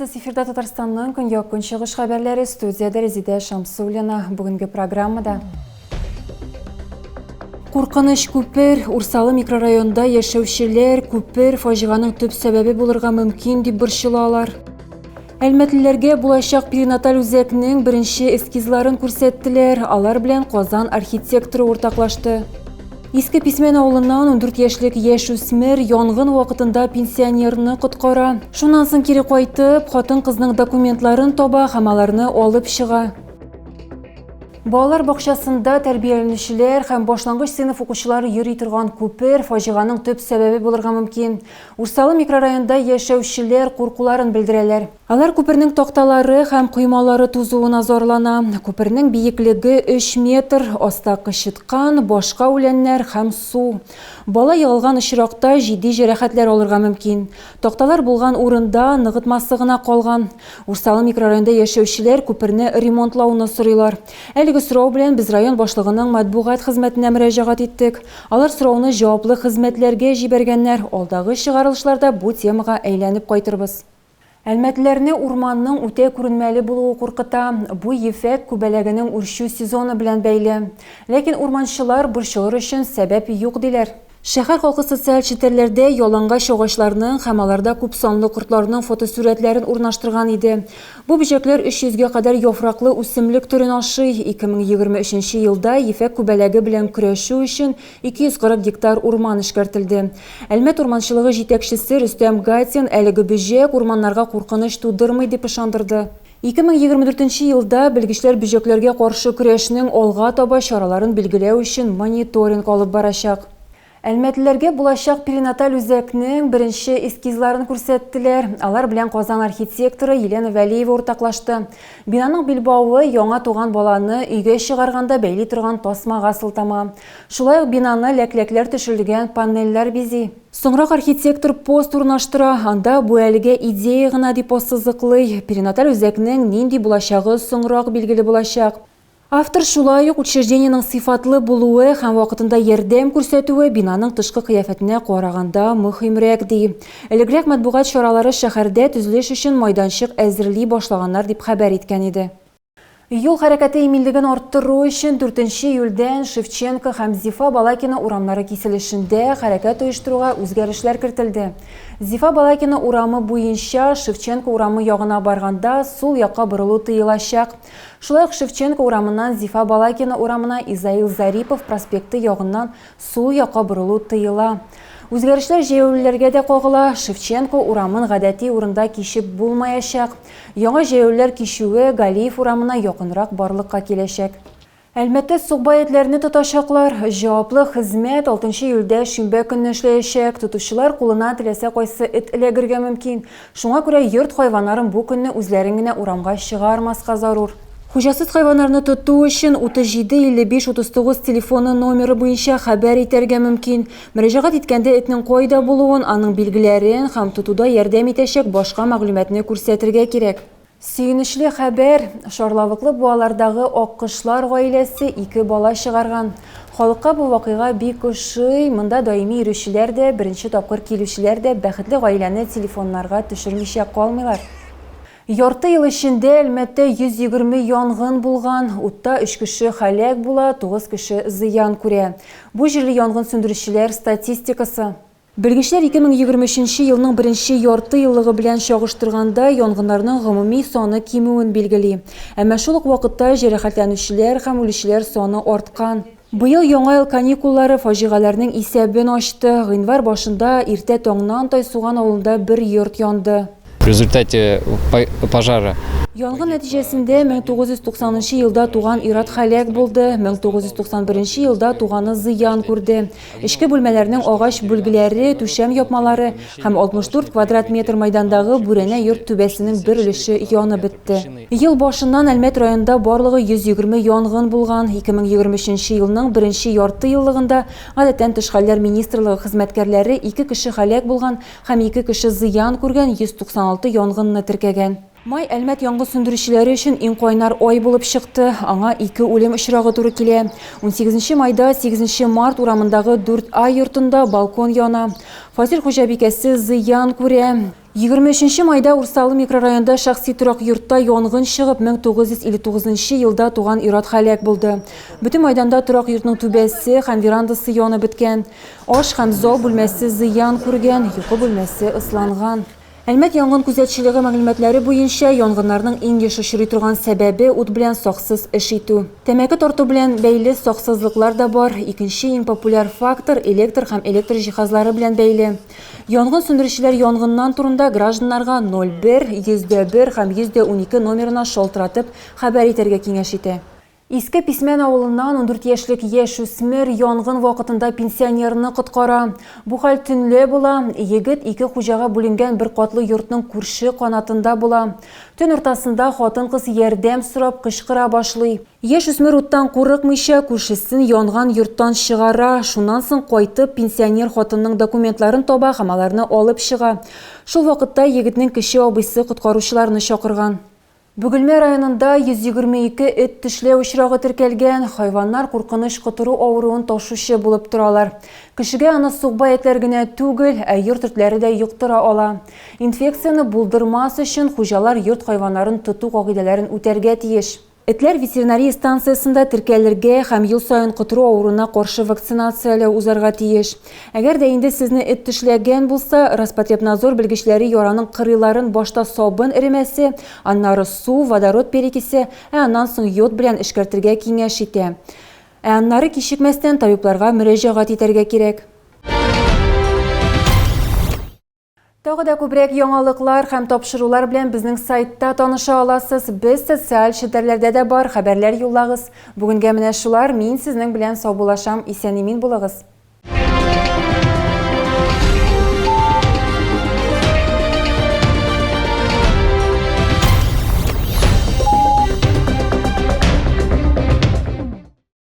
Исәнмесез, эфирда Татарстанның көньяк-көнчыгыш хәбәрләре, студиядә Резидә Шамсуллина. Бүгенге программада Куркыныч күпер, Урсалы микрорайонда яшәүчеләр күпер фаҗиганың төп сәбәбе булырга мөмкин дип борчылалар. Әлмәтлеләргә булачак перинаталь үзәкнең беренче эскизларын күрсәттеләр. Алар белән Казан архитекторы уртаклашты. Иске Писмән авылыннан 14 яшьлек яшүсмер янгын вакытында пенсионерны коткара. Шуннан соң кире кайтып, хатын-кызның документларын таба һәм аларны алып чыга. Балалар бакчасында тәрбияләнүчеләр һәм башлангыч сыйныф укучылары йөри торган күпер фаҗиганың төп сәбәбе булырга мөмкин. Урсалы микрорайонда яшәүчеләр куркуларын белдерәләр. Алар күпернең такталары һәм коймалары тузуына зарлана. Күпернең биеклеге 3 метр, аста кычыткан, башка үләннәр һәм су. Бала егылган очракта җитди җәрәхәтләр алырга мөмкин. Такталар булган урында ныгытмасы гына калган. Урсалы микрорайонда яшәүчеләр күперне ремонтлауны сорыйлар. Әлеге сорау белән без район башлыгының матбугат хезмәтенә мөрәҗәгать иттек. Алар сорауны җаваплы хезмәтләргә җибәргәннәр, алдагы чыгарылышларда бу темага әйләнеп кайтырбыз. Әлмәтлеләрне урманның үтә күренмәле булуы куркыта. Бу ефәк күбәләгенең үрчү сезоны белән бәйле. Ләкин урманчылар борчылыр өчен сәбәп юк, диләр. Шәһәр халкы социаль челтәрләрдә ялангач агачларның һәм аларда күпсанлы кортларның фотосурәтләрен урнаштырган иде. Бу бөҗәкләр 300 гә кадәр яфраклы үсемлек төрен ашый. 2023 нче елда ефәк күбәләге белән көрәшү өчен 240 гектар урман эшкәртелде. Әлмәт урманчылыгы җитәкчесе Рөстәм Гатин әлеге бөҗәк урманнарга куркыныч тудырмый дип ышандырды. 2024 нче елда белгечләр бөҗәкләргә каршы көрәшнең алга таба чараларын билгеләү өчен мониторинг алып барачак. Әлмәтлеләргә булачак перинаталь үзәкнең беренче эскизларын күрсәттеләр. Алар белән Казан архитекторы Елена Вәлиева уртаклашты. Бинаның билбавы яңа туган баланы өйгә чыгарганда бәйли торган тасмага сылтама. Шулай ук бинаны ләкләкләр төшерелгән панельләр бизи. Соңрак архитектор пост урнаштыра, анда бу әлегә идея гына дип ассызыклый, перинаталь үзәкнең нинди булачагы соңрак билгеле булачак. Автор шулай ук учреждениенең сыйфатлы булуы һәм вакытында ярдәм күрсәтүе бинаның тышкы кыяфәтенә караганда мөһимрәк, ди. Элегрәк матбугат чаралары шәһәрдә төзелеш өчен майданчык әзерли башлаганнар дип хәбәр иткән иде. Юл хәрәкәте иминлеген арттыру өчен дүртенче июльдән Шевченко һәм Зифа Балакина урамнары киселешендә хәрәкәт оештыруга үзгәрешләр кертелде. Зифа Балакина урамы буенча Шевченко урамы ягына барганда сул якка борылу тыелачак. Шулай ук Шевченко урамыннан Зифа Балакина урамына Изаил Зарипов проспекты ягыннан Сул якка борылу тыела. Үзгәрешләр җәяүлеләргә дә кагыла, Шевченко урамын гадәти урында кичеп булмаячак. Яңа җәяүлеләр кичүе Галиев урамына якынрак барлыкка киләчәк. Әлмәттә сукбай этләрне тотачаклар. Җаваплы хезмәт алтынчы июльдә шимбә көнне эшләячәк. Тотучылар кулына теләсә кайсы эт эләгергә мөмкин. Шуңа күрә йорт хайваннарын бу көнне үзләрен генә урамга чыгармаска зарур. Хуҗасыз хайваннарны тоту өчен 37 55 39 телефоны номеры буенча хәбәр итәргә мөмкин. Мөрәҗәгать иткәндә этнең кайда булуын, аның билгеләрен һәм тотуда ярдәм итәчәк башка мәгълүматны күрсәтергә кирәк. Сөенечле хәбәр! Шарлавыклы буалардагы аккошлар гаиләсе ике бала чыгарган. Халыкка бу вакыйга бик ошый, монда даими йөрүчеләр дә, беренче тапкыр килүчеләр дә бәхетле гаиләне телефоннарга төшермичә калмыйлар. Ярты ел эчендә Әлмәттә 120 янгын булган, утта өч кеше һәлак була, тугыз кеше зыян күрә. Бу җирле янгын сүндерүчеләр статистикасы. Белгечләр 2023 нче елның беренче ярты еллыгы белән чагыштырганда янгыннарның гомуми саны кимүен билгели. Әмма шул ук вакытта җәрәхәтләнүчеләр һәм үлүчеләр саны арткан. Быел Яңа ел каникуллары фаҗигаләрнең исәбен ачты. Гыйнвар башында иртә таңнан Тайсуган авылында бер йорт янды. В результате пожара. Янгын нәтиҗәсендә 1990 нчы елда туган ир-ат һәлак булды, 1991 нче елда туганы зыян күрде. Эчке бүлмәләрнең агач бүлгеләре, түшәм япмалары һәм 64 квадрат метр мәйдандагы бүрәнә йорт түбәсенең бер өлеше янып бетте. Ел башыннан Әлмәт районында барлыгы 120 янгын булган. 2023 нче елның беренче ярты еллыгында Гадәттән тыш хәлләр министрлыгы хезмәткәрләре ике кеше һәлак булган һәм ике кеше зыян күргән 196 янгынны теркәгән. Май Әлмәт янгын сүндерүчеләре өчен иң кайнар ай булып чыкты. Аңа ике үлем очрагы туры килә. Унсигезенче майда Сигезенче март урамындагы 4 А йортында балкон яна. Фатир хуҗабикәсе зыян күрә. 23 майда Урсалы микрорайонында шәхси торак йортта янгын чыгып, 1959 елда туган ир-ат һәлак булды. Бөтен майданда торак йортның түбәсе һәм верандасы янып беткән. Аш һәм зал бүлмәсе зыян күргән, йокы бүлмәсе ысланган. Әлмәт янгын күзәтчелеге мәгълүматлары буенча, янгыннарның иң еш очрый торган сәбәбе, ут белән саксыз эш итү. Тәмәке тарту белән бәйле саксызлыклар да бар. Икенче иң популяр фактор, электр һәм электр җиһазлары белән бәйле. Янгын сүндерүчеләр янгыннан турында гражданнарга 01, 101 һәм 112 номерына шалтыратып хәбәр итәргә киңәш итә. Иске Писмән авылыннан 14 яшьлек яшүсмер янгын вакытында пенсионерны коткара. Бу хәл төнлә була. Егет ике хуҗага бүленгән бер катлы йортның күрше канатында була. Төн уртасында хатын-кыз ярдәм сорап кычкыра башлый. Яшүсмер уттан курыкмыйча, күршесен янган йорттан чыгара. Шуннан соң кайтып, пенсионер хатынның документларын таба һәм аларны алып чыга. Шул вакытта егетнең кече абыйсы коткаручыларны чакырган. Бөгелмә районында 122 эт тешләү очрагы теркәлгән. Хайваннар куркыныч котыру авыруын ташучы булып торалар. Кешегә аны сукбай этләр генә түгел, ә йорт этләре дә йоктыра ала. Инфекцияне булдырмас өчен хуҗалар йорт хайваннарын тоту кагыйдәләрен үтәргә тиеш. Этләр ветеринария станциясендә теркәлергә һәм ел саен котыру авыруына каршы вакцинацияләү узарга тиеш. Әгәр дә инде сезне эт тешләгән булса, Роспотребнадзор белгечләре яраның кырыйларын башта сабын эремәсе, аннары су, водород перекисе, ә аннан соң йод белән эшкәртергә киңәш итә. Ә аннары кичекмәстән табибларга мөрәҗәгать итәргә кирәк. Тагы да күбрәк яңалыклар һәм тапшырулар белән безнең сайтта таныша аласыз. Без социаль челтәрләрдә дә бар, хәбәрләр юллагыз. Бүгенгә менә шулар, мин сезнең белән саубуллашам, исән-имин булыгыз.